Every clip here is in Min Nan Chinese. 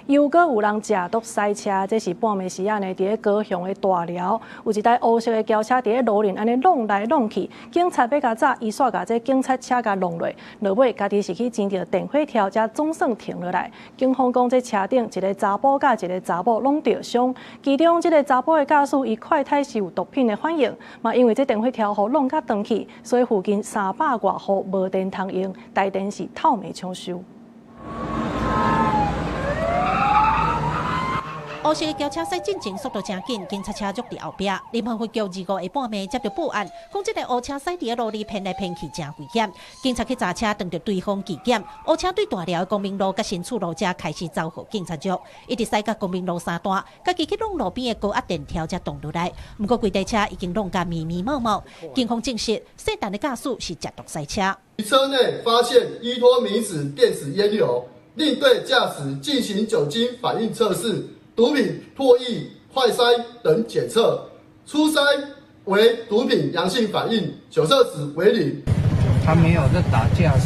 又閣有人食毒駛車，這是半暝時仔呢，佇咧高雄的大寮，有一台烏色的轎車佇咧路面按呢弄來弄去，警察欲共閘，伊煞共這警察車共弄落，落尾家己是去纏著電火條，才總算停落來。警方講，這車頂一個查埔佮一個查某攏著傷，其中這个查埔的駕駛伊快胎是有毒品的反應，嘛因為這電火條予弄較長去，所以附近三百外戶無電通用，台電是透暝搶修。烏色的轎車駛進前速度誠緊，警察車足佇後壁。林環分局25下半暝接著報案，講這个烏車駛佇路裡偏來偏去，誠危險。警察去查車，撞著對方機檢，烏車對大寮的光明路佮新厝路遮開始走予警察局，一直駛到光明路三段，家己去弄路邊的高壓電條才擋落來。毋過規台車已經弄甲密密麻麻。警方證實，姓陳的駕駛是食毒駛車。車內發現依托咪酯電子菸油，另對駕駛進行酒精反應測試、毒品唾液快篩等檢測，初篩為毒品陽性反應，酒測值為零。他沒有在打駕駛，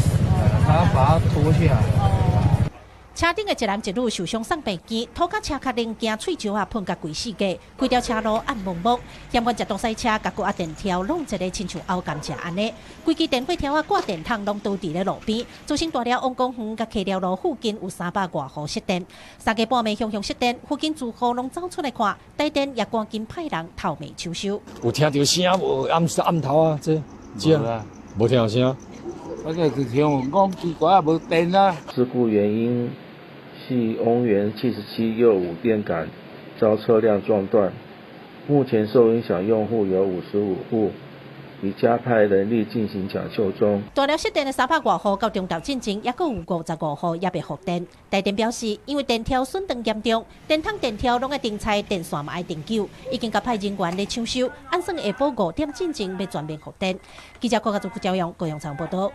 他把他拖下來。車頂的一男一女受傷送病院，塗甲車殼零件碎石仔噴甲規四界，規條車路暗濛濛。嫌犯食毒駛車，共高壓電條弄一个親像拗甘蔗按呢，規支電火條仔掛電筒攏倒佇咧路邊，造成大寮王公園佮溪寮路附近有三百外戶失電。三更半暝雄雄失電，附近住戶攏走出來看，台電也趕緊派人透暝搶修。有聽著聲無？暗暗頭啊，這這無聽著聲。我就聽講奇怪啊，無電啊。事故原因係翁元77右五電桿遭車輛撞斷，目前受影響用戶有55戶，已加派人力進行搶修中。大寮失電的三百外戶到中晝進前，猶閣有55戶猶未復電。台電表示，因為電條損斷嚴重，電筒電條攏愛重拆，電線嘛愛重救，已經共派人員咧搶修，按算下晡5點進前欲全面復電。記者郭家祖、傅朝陽高雄場報道。